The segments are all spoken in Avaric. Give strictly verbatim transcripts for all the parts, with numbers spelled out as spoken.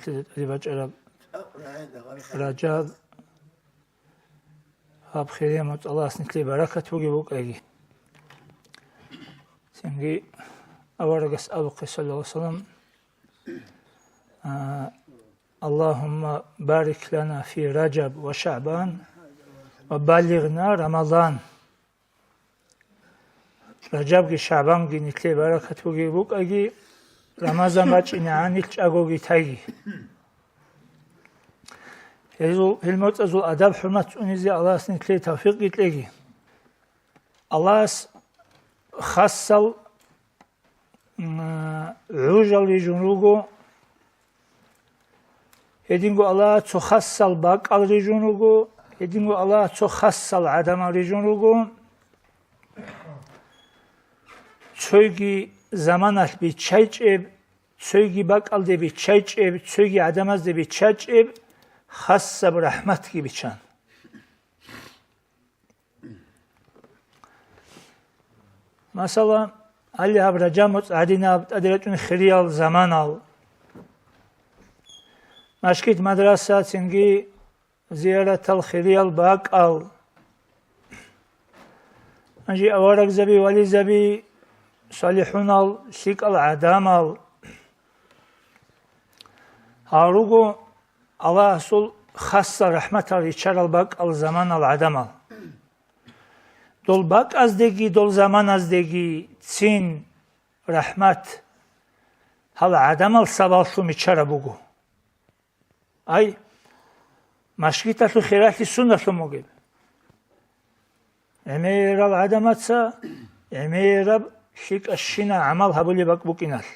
тӀаде бачӀараб Ражаб, гьаб хирияб моцӀалъ Аллагьас нилъее баракат бугеб букӀаги. Цинги аварагас абухъе, саллаллагьу гӀалайгьи ва саллам, а, «Аллагьумма барик лана фи Ражаб ва ШагӀбан ва баллигъна Рамазан». Ражабги ШагӀбанги нилъее баракат бугеб букӀаги, Рамазан бачӀинегӀан нилъ чӀагоги тайги. Гьезул, гьел моцӀазул адаб-хӀурмат цӀунизе Аллагьас нилъее тавфикъги кьеги. Аллагьас хасал, м, гӀужал рижун руго, гьединго Аллагь цо хасал бакӀал рижун руго, гьединго Аллагь цо хасал гӀадамал рижун руго. Цойги заманалъ биччайчӀеб, цойги бакӀалде биччайчӀеб, цойги гӀадамазде биччачӀеб хасаб рахӀматги биччан. Масала, гьале гьаб Ражаб моцӀ гьадинаб тӀаде рачӀун хириял заманал, мажгит-мадраса, цинги зияратал хириял бакӀал, гьанже аварагзаби, вализаби, салихӀунал, лъикӀал гӀадамал, гьал руго Аллагьасул хасал рахӀматал риччарал бакӀал заманал гӀадамал. Дол бакӀаздеги, дол заманаздеги цин рахӀмат гьал гӀадамал сабаблъун биччараб буго. Ай, мажгиталъул хиралъи суналъун бугеб? ГӀемерал гӀадамаца гӀемераб лъикӀабщинаб гӀамал гьабулеб бакӀ букӀиналъ.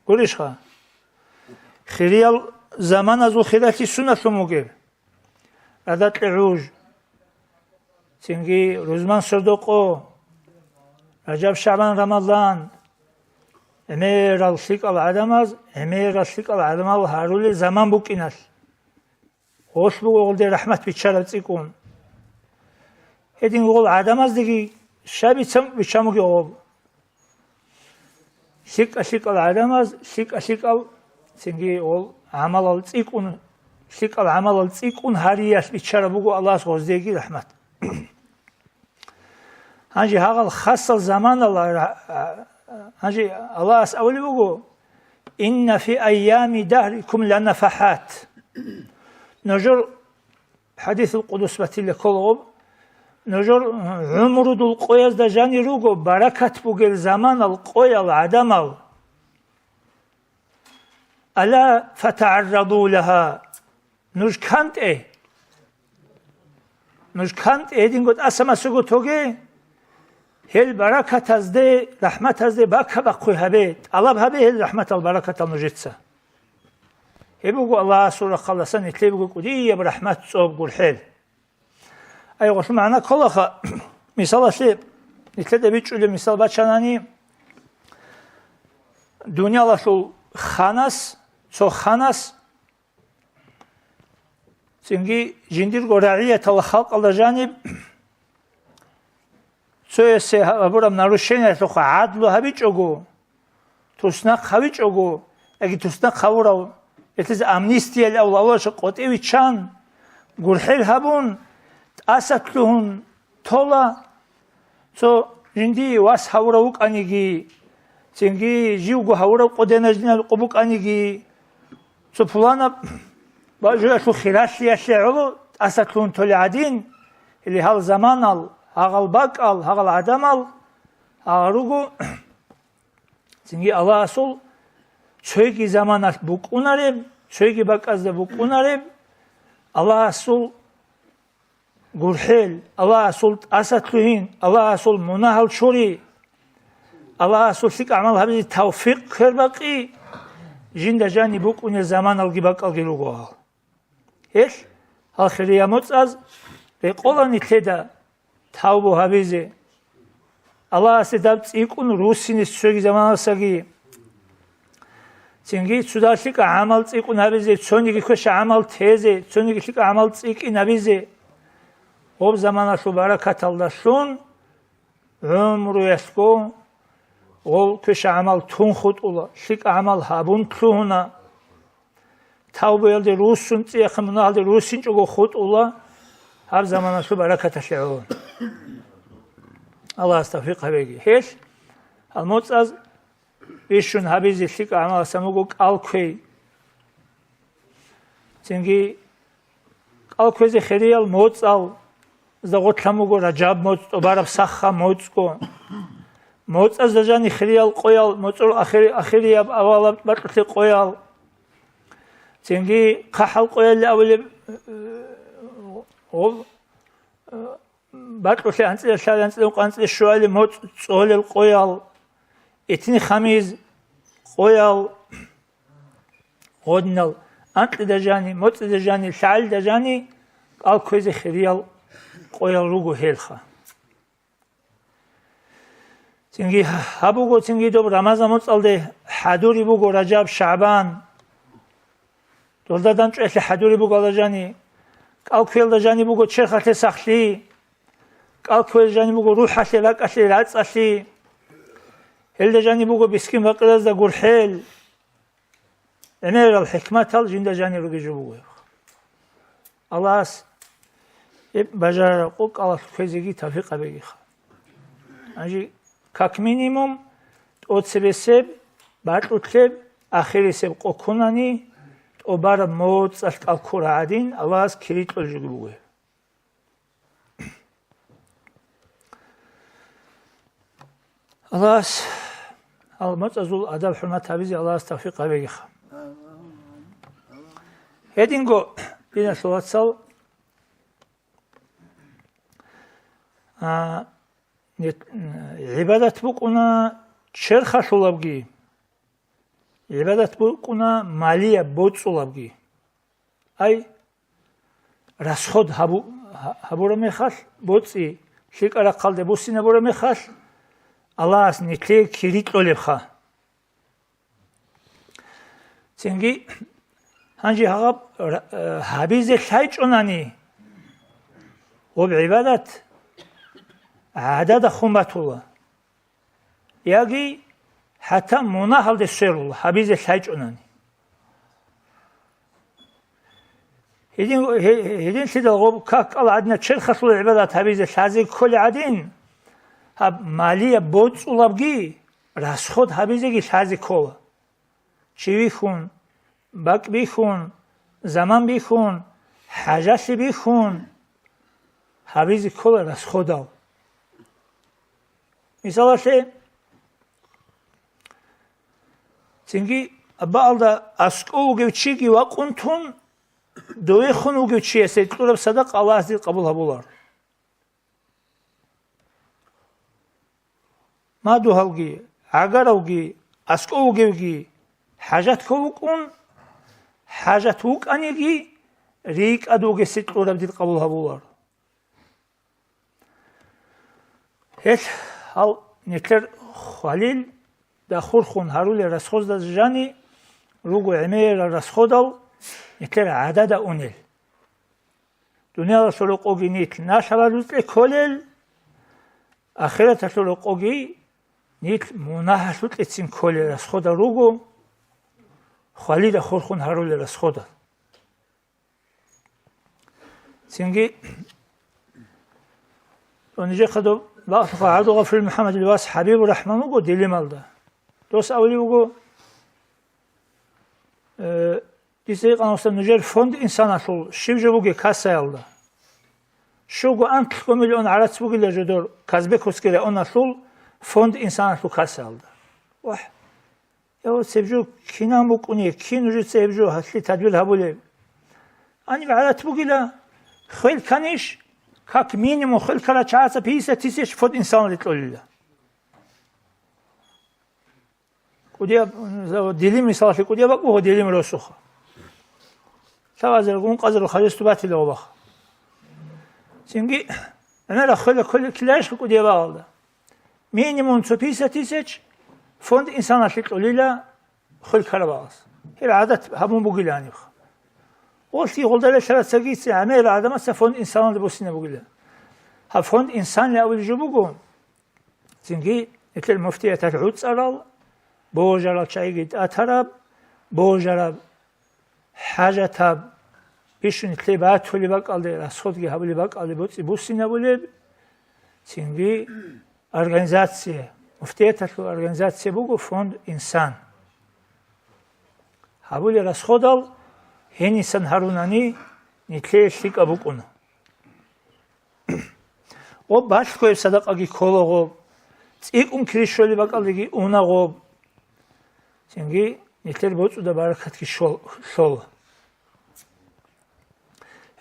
Гурищха? Хириял заманазул хиралъи суналъун бугеб? ГӀадакьа гӀуж, цинги рузман-сордо къо, Ражаб, ШагӀбан, Рамазан, гӀемерал лъикӀал гӀадамаз гӀемерал лъикӀал гӀамал гьарулел заман букӀиналъ. Гъолъ буго гъолде рахӀмат биччараб цӀикӀкӀун. Гьедин гъол гӀадамаздеги щай биччан, биччан бугеб гъоб? ЛъикӀа-лъикӀал гӀадамаз, лъикӀа-лъикӀал, цинги гъол гӀамалал цӀикӀкӀун, лъикӀал гӀамалал цӀикӀкӀун гьариялъ биччараб буго Аллагьас гъоздеги рахӀмат. Гьанже гьагъал хасал заманал, а, а, гьанже Аллагьас абулеб буго: «Инна фи айями дагьрикум ланафахӀат». Нужер, хӀадисул къудус батила кколаго, нужер гӀумрудул къоязда жанир руго баракат бугел заманал, къоял, гӀадамал. «Ала фатагӀарраду лагьа». Нуж кантӀе. Нуж кантӀе, гьединго тӀаса-масего тоге. Гьел баракатазде, рахӀматазде бака-бахъуй гьабе, тӀалаб гьабе гьел рахӀматал, баракатал нужеца. Гьеб буго Аллагьасул рахъалдасан нилъее буго кӀудияб рахӀмат, цӀоб, гурхӀел. Ай, гъолъул магӀна кколаха, мисалалъе, нилъеда бичӀчӀулеб мисал бачанани, дуниялалъул ханас, цо ханас, цинги жиндирго рагӀиятал халкъалда жаниб, цоясе гьабураб нарушениялъухъа гӀадлу гьабичӀого, туснахъ гьавичӀого, яги туснахъ гьавурав, гьелъизе амнистия авлавлаша къотӀи виччан, гурхӀел гьабун, тӀаса лъугьун тола, цо жиндие вас гьавурав вукӀаниги, цинги живго гьавурав къоденаждинал къо букӀаниги, цо пуланаб бажуялъул хиралъиялъе гӀоло тӀаса лъугьун толей гӀадин, или гьал заманал, гьагъал бакӀал, гьагъал гӀадамал гьагъал руго. Цинги Аллагьасул цойги заманалъ букӀунареб, цойги бакӀазда букӀунареб Аллагьасул гурхӀел, Аллагьасул тӀаса лъугьин, Аллагьасул мунагьал чури, Аллагьасул лъикӀ гӀамал гьабизе тавфикъ квербакъи, жинда жаниб букӀунел заманалги бакӀалги руго гьал. Гьелъ, гьал хириял моцӀаз рекъола нилъеда тавбу гьабизе, Аллагьасе даб цӀикӀкӀун руссине цоги заманасаги. Цинги цо дагь лъикӀа гӀамал цӀикӀкӀун гьабизе, цониги квеша гӀамал тезе, цониги лъикӀа гӀамал цӀикӀкӀин гьабизе. Гъоб заманалъул баракаталдалъун гӀумруялъго гъол квеша гӀамал тун хутӀула, лъикӀа гӀамал гьабун лъугьуна. тавбаялде руссун, цӀияхъе мунагьалде руссинчӀого хутӀула, гьаб заманалъул баракаталъе гӀоло. Аллагьас тавфикъ гьабеги. Гьелъ, гьал моцӀаз бищун гьабизе лъикӀа гӀамаласан буго кӀал кквей. Цинги кӀал кквезе хириял моцӀал, гъорлъ гьабун буго Ражаб моцӀ, тӀубараб сахха моцӀго. МоцӀазда жани хириял къоял, моцӀул ахири-, ахирияб авалаб бакьулъе къоял. Цинги хъахӀал къоялъе абулеб, э, гъоб, э, бакьулъе анцӀила лъалеб, анцӀила ункъо, анцӀила щуалеб моцӀ цӀолел къоял, итни-хамиз къоял, гъодинал анкьида жани, моцӀида жани, лъагӀалида жани кӀал кквезе хириял къоял руго гьелха. Цинги гьаб буго, цинги доб Рамазан моцӀалде хӀадураб буго Ражаб, ШагӀбан. Долда дандчӀваялъе хӀадураб буго гьалда жани. КӀал кквеялда жани буго черхалъе сахлъи. КӀал кквеялда жани буго рухӀалъе, ракӀалъе, рацӀцӀалъи. Гьелда жани буго мискин-факъиразда гурхӀел. ГӀемерал хӀикматал жинда жани ругел жо буго гьеб. Аллагьас гьеб бажарараб къо кӀалалъ кквезеги тавфикъ гьабегиха. Гьанже, как минимум, тӀоцебесеб, бакьулъеб, ахирисеб къо ккунани, тӀубараб моцӀалъ кӀал ккураб гӀадин, Аллагьас кири кьолеб жо буго гьеб. Аллагьас гьал моцӀазул адаб-хӀурмат гьабизе Аллагьас тавфикъ гьабегиха. Гьединго, диналъул вацал, а, нет, гӀибадат букӀуна черхалъулабги, гӀибадат букӀуна малияб боцӀулабги. Ай, расход гьабу-, гьа-, гьабураб мехалъ, боцӀи лъикӀаб рахъалде буссинабураб мехалъ, Аллагьас нилъее кири кьолебха. Цинги, гьанже гьаб ра-, э, гьабизе лъайчӀунани, гьеб гӀибадат гӀадада хун батула. Яги хӀатта мунагьалде сверула, гьабизе лъайчӀунани. Гьедин, гье-, гьединлъидал гъоб как кӀал гӀадинаб черхалъул гӀибадат гьабизе лъазе кколеб гӀадин, гьаб малияб боцӀулабги расход гьабизеги лъазе ккола. Чи вихьун, бакӀ бихьун, заман бихьун, хӀажалъи бихьун, гьабизе ккола расходал. Мисалалъе, цинги абаалда аскӀов вугев чиги вакъун тун, довехун вугев чиясе кьураб садакъа Аллагьас дир къабул гьабулар. Мадугьалги, гӀагаравги, аскӀов вугевги хӀажат кков вукӀун, хӀажат вукӀаниги, рикӀкӀад вугесе кьураб дир къабул гьабулар. Гьелъ гьал нилъер хвалил, да хурхун гьарулел расходаз жани руго гӀемерал расходал нилъер гӀадада унел. Дуниялалъул рокъоги нилъ налъала рукье кколел, ахираталъул рокъоги нилъ мунагьалъукьецин кколел расходал руго, хвалида хурхун гьарулел расходал. Цинги, то нижехъа доб бакълъуха ГӀабдулгъафурил МухӀаммадил вас ХӀабибур Рахман вуго Делималда. Дос авли вуго, э, дица гьикъана, нужер фонд Инсаналъул щиб жо бугеб кассаялда? Щуго анлъго миллион гӀарац бугила жодор Казбековский районалъул фонд Инсаналъул кассаялда. Вагь! Я, цеб жо кинан букӀунеб, кин нужеца гьеб жо гьалъи тадбир гьабулеб? Гьаниб гӀадат бугила, хвел кканищ, как минимум хвел ккарачагӀаца пятьдесят тысяч фонд Инсаналде кьолила. КӀудияб, Делим мисалалъе, кӀудияб бакӀ буго Делим росуха. Лъабазарго ункъазарго хадусде батила гъобаха. Цинги гӀемераб хвела кколел ккеларищха кӀудияб бакӀалда? Минимум цо пятьдесят тысяч фонд Инсаналъе кьолила хвел ккараб бакӀалъ. Гьеб гӀадат гьабун бугила гьанибха. Гъолъги гъолдарелъарацаги цин гӀемерал гӀадамаца фонд Инсаналде буссинаб бугила. Гьаб фонд Инсанлъи абулеб жо буго, цинги нилъер муфтияталъ гӀуцӀарал, божарал чагӀиги тӀатараб, божараб хӀажатаб бищун нилъее батулеб бакӀалде, расходги гьабулеб бакӀалде боцӀи буссинабулеб, цинги организация, муфтияталъул организация буго фонд «Инсан». Гьабулел расходал гьенисан гьарунани нилъее лъикӀаб букӀуна. Гъоб балъго гьеб садакъаги кколагъоб, цӀикӀкӀун кири щолеб бакӀалдеги унагъоб. Цинги нилъер боцӀуда баракатги щол-, лъола.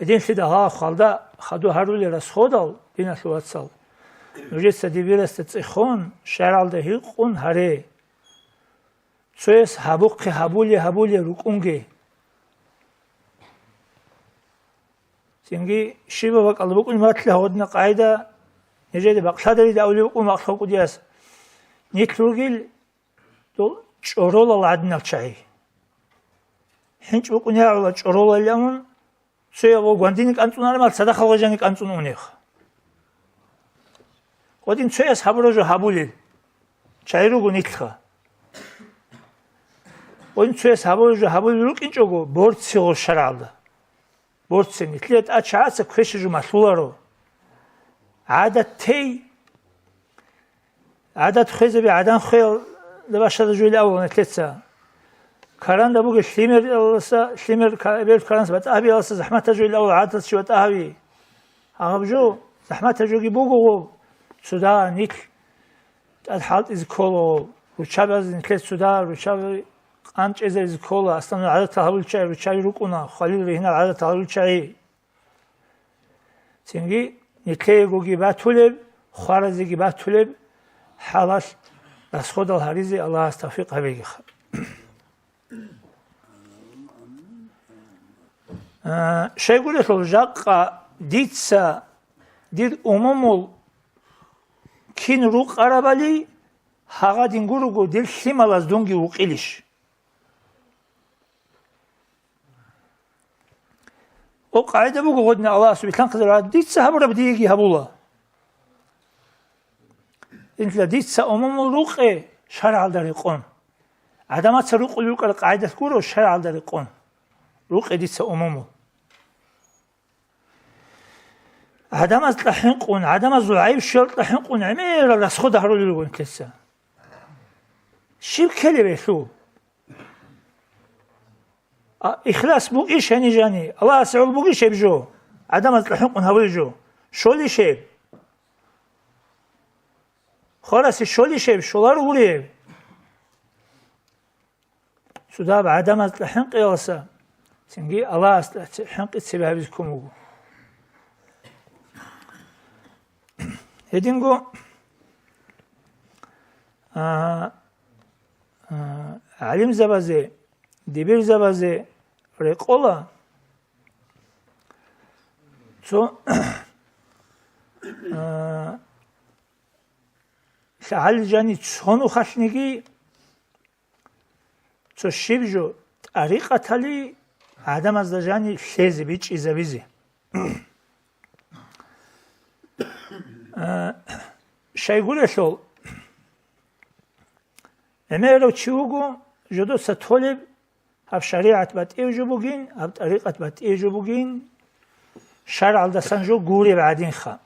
Гьединлъидал гьалда хадур гьарулел расходал, диналъул вацал, нужеца дибирасда цӀехон, шаргӀалда гьикъун гьаре. Цояс гьабухъе гьабуле-гьабуле рукӀунге. Цинги щибаб бакӀалда букӀунеб батила гьодина къайда, нижеде бакълъадарида авлеб букӀун бакълъун кӀудияс. Нилъ ругел дол чӀоролал гӀадинал чагӀи. ХӀинчӀ букӀунегӀула чӀоролал амун, цояв гвандине кӀанцӀун армал цадахъал гъвежани кӀанцӀун унех. Гъодин цояс гьабураб жо гьабулел чагӀи руго нилъха. Гъодин цояс гьабураб жо гьабулел рукӀинчӀого борци гъо шаргӀалда. Борци нилъее тӀачагӀаца квешаб жо малъуларо. ГӀадат тей, гӀадат хвезаби гӀадан хвеялда башазда жойил авал нилъеца. Каранда бугел лъимераласа, лъимер ка-, бер каранс батӀа гьабияласа захӀматаб жойил авал гӀадат чи батӀа гьаби. Гьаб жо, захӀматаб жоги буго гъо, цуда нилъ тӀад хӀалтӀизе ккола, руччабазе нилъер цуда, руччаби къанчӀезаризе ккола, аслан гӀадатал гьабулчагӀи руччаби рукӀуна, хвалил ригьинал гӀадатал гьабулчагӀи. Цинги нилъеегоги батулеб, хваразеги батулеб хӀалалъ расходал гьаризе Аллагьас тавфикъ гьабегиха. А, щайгурелъул жакъа дица дир умумул кин рукъарабали гьагъадин гурого дир лъималаз дунги вукъилищ? О, къагӀида буго гъодин Аллагьас вилълъанхъизараб, дица гьабураб диеги гьабула. Интла дица умумул рукъе шаргӀалда рекъон. ГӀадамаца рукъулел рукӀараб къагӀидалъ гуро шаргӀалда рекъон. Рукъе дица умумул. ГӀадамаз кьахӀинкъун, гӀадамаз гӀайиб-щуялда кьахӀинкъун гӀемерал расход гьарулел руго нилъеца. Щиб ккелеб гьелъул? А, ихлас бугищ гьанижани? Аллагьасе гӀол бугищ гьеб жо? ГӀадамаз кьахӀинкъун гьабулеб жо? Щолищ гьеб? Хварасе щолищ гьеб? Щоларо гуреб? Цудаб гӀадамаз кьахӀинкъиялса, цинги Аллагьасда хӀинкъи цебе гьабизе ккун буго. Гьединго, а, а, гӀалимзабазе, дибирзабазе рекъола, цо, а, лъагӀалил жани цо нухалъниги, цо щиб жо тӀарикъатали гӀадамазда жани лъезе, бичӀчӀизабизе. Э, щайгурелъул, гӀемерав чи вуго, жодоца толеб, гьаб шаригӀат батӀияб жо бугин, гьаб тӀарикъат батӀияб жо бугин, шаргӀалдасан жо гуреб гӀадинха.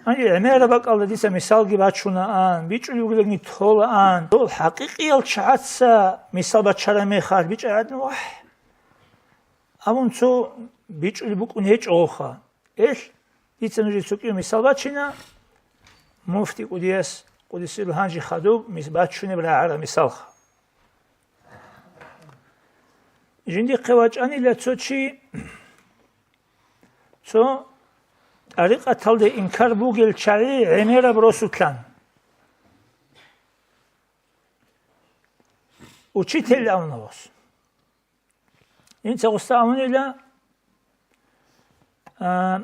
Гьанже гӀемераб бакӀалда дица мисалги бачунаан, бичӀчӀулеб бугебги толаан. Дол хӀакъикъиял чагӀаца мисал бачараб мехалъ бичӀчӀараб гӀадин, вагь, абун цо бичӀчӀулеб букӀун гьечӀоха. Элъ, дица нужее цо кӀиго мисал бачина, муфти кӀудияс, кӀудияб сирругьу, гьанже хадуб мис-, бачунеб рагӀараб мисалха. Жиндихъе вачӀанила цо чи, цо тӀарикъаталде инкар бугел чагӀи гӀемераб росулъан. Учитель абуна гъос. Инца гъосда абунила, а,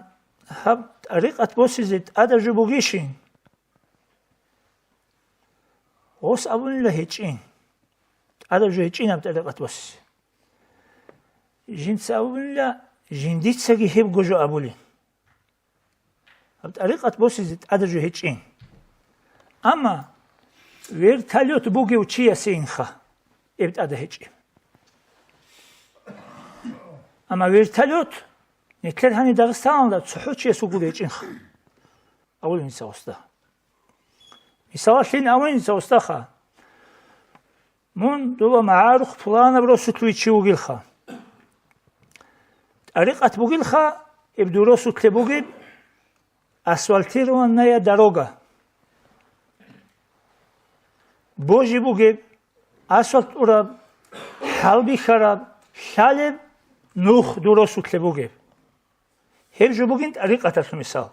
гьаб тӀарикъат босизе тӀадаб жо бугищин? Гъос абунила гьечӀин. ТӀадаб жо гьечӀин гьаб тӀарикъат босизе. Жинца абунила, жиндицаги гьебго жо абулин. Гьаб тӀарикъат босизе тӀадаб жо гьечӀин. Амма вертолёт бугев чиясейинха эб тӀада гьечӀеб. Амма вертолет, нилъер гьаниб Дагъистаналда цохӀо чияс вугур гьечӀинха, абулин ца уста. Мисалалъин абулин ца устаха. Мун дула магӀарухъ пуланаб росулъ вичи вугилха. ТӀарикъат бугилха, гьеб дур росулъе бугеб асфальтированная дорога. Божи бугеб, асфальт ураб, хӀалбихьараб, лъалеб нух дур росулъе бугеб. Гьеб жо бугин тӀарикъаталъул мисал.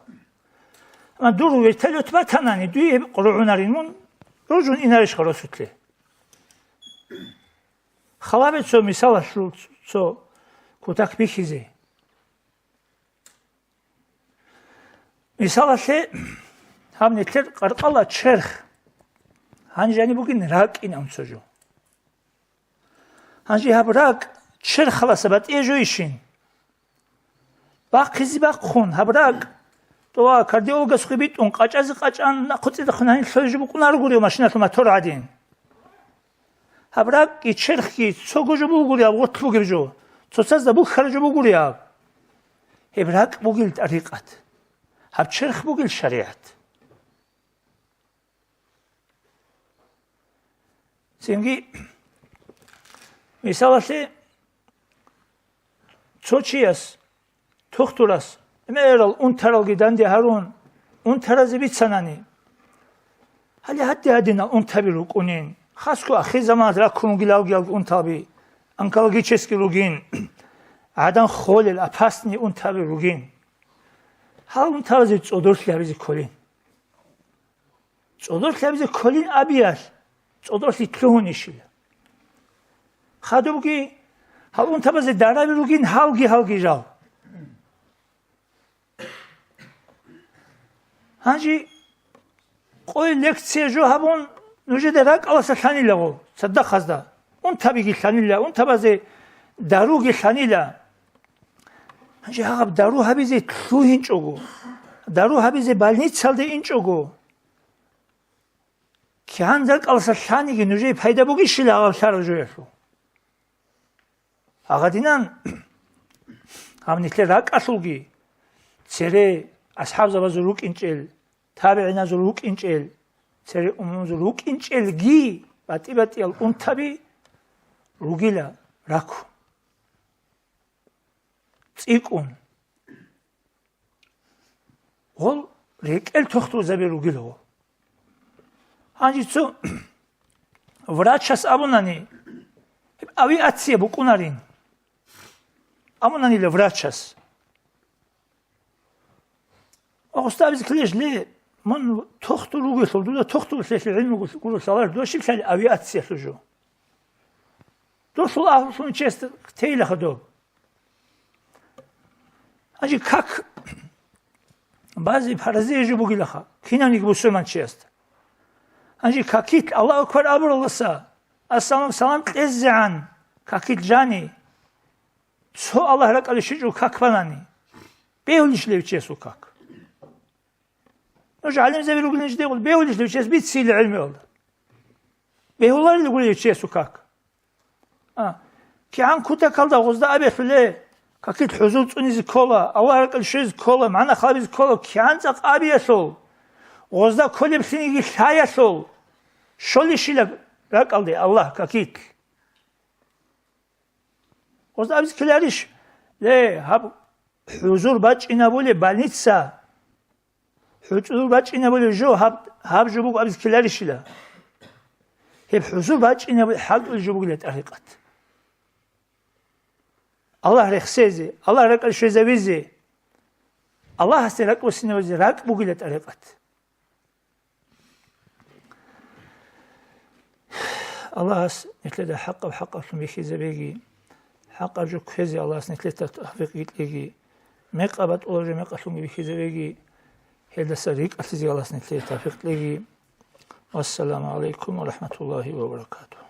Амма дур вертолет батанани, дуе гьеб рогӀунарин мун, ружун инарищха росулъе? Халабе цо мисалалъул цо кутак бихьизе. Мисалалъе, гьаб нилъер къаркъала черх, гьанже гьаниб бугин ракӀин абун цо жо. Гьанже гьаб ракӀ черхаласа батӀие жойищин? Бахъизе бахъун гьаб ракӀ, тӀуа кардиологасухъе битӀун, къачӀазе къачӀан, нахъуцӀидахъун гьанир лъой жо букӀунарогури машиналъул мотор гӀадин. Гьаб ракӀги черхги цого жо бугури гьаб гъорлъ бугеб жо, цоцазда бухьараб жо бугури гьаб. Гьеб ракӀ бугил тӀарикъат, гьаб черх бугил шаригӀат. Цинги, мисалалъе, цо чияс, тухтурас, гӀемерал унтаралги данде гьарун, унтаразе бицанани, гьале гьадин-гьадинал унтаби рукӀунин, хасго ахирзаманалъ раккун ругилалги унтаби, онкологический ругин, гӀадан холел, опасный унтаби ругин. Гьал унтаразе цӀодорлъи гьабизе кколин. ЦӀодорлъи гьабизе кколин абиялъ, цӀодорлъи лъугьунищила. Хадубги гьал унтабазе дараби ругин гьалги-гьалги жал. Гьанже къой лекция жо гьабун, нужеда ракӀаласа лъанилаго, цадахъазда. Унтабиги лъанила, унтабазе даруги лъанила. Гьанже гьаб дару гьабизе лъугьинчӀого, дару гьабизе больницалде инчӀого, кигӀан ракӀаласа лъаниги нужее пайда бугищила гьаб лъараб жоялъул? Гьагадинан гьаб нилъер ракӀалъулги, цере асхӀабзабазул рукӀинчӀел, табигӀиназул рукӀинчӀел, цере умумузул рукӀинчӀелги батӀи-батӀиял унтаби ругила раку. ЦӀикӀкӀун. Гъол рекӀел тохтурзаби ругила гъо. Гьанже цо врачас абунани, гьеб авиация букӀунарин. Абунанила врачас. Гъоста абизе ккелищ, ле, мун тохтур вугелъул, дуда тохтурлъелъул гӀилму гурулъ алар, дуда щиб лъали авиациялъул жо? Дурлъул агьлулъун чиясда тейилаха доб. Гьанже как базе паразея жо бугилаха, кинавниги бусурманчиясда. Гьанже какилъ Аллагьу акбар абуралдаса, ассалам салам кьезегӀан какилъ жани, цо Аллагь ракӀалде щвечӀого как банани, бегьулищ лев чиясул как? Нуж гӀалимзаби ругелищ дегӀул, бегьулищ лев чияс биццийилла гӀелмуялда? Бегьуларила гурелев чиясул как? А, кигӀан кутакалда гъозда абиялъуле, какил хӀузур цӀунизе ккола, Аллагь ракӀалде щвезе ккола, магӀна халабизе ккола, кигӀан цӀакъ абиялъул, гъозда кколеблъиниги лъаялъул, щолищила ракӀалде Аллагь какил? Гъозда абизе ккеларищ? Ле, гьаб хӀузур бачӀинабулеб больница, хӀузур бачӀинабулеб жо, гьаб, гьаб жо буго абизе ккеларищила? Гьеб хӀузур бачӀинабулеб хӀалтӀулеб жо бугила тӀарикъат. Аллагь рехсезе, Аллагь ракӀалде щвезавизе, Аллагьасде ракӀ буссинавизе ракӀ бугила тӀарикъат. Аллагьас нилъеда хӀакъаб хӀакъаблъун бихьизабеги, хӀакъаб жо кквезе Аллагьас нилъеда тавфикъ кьеги, мекъаб батӀулаб жо мекъалъунги бихьизабеги, гьелдаса рикӀкӀалъизе Аллагьас нилъее тавфикъ кьеги. Вассаламу гӀалайкум ва рахӀматуллагьи ва баракатугь.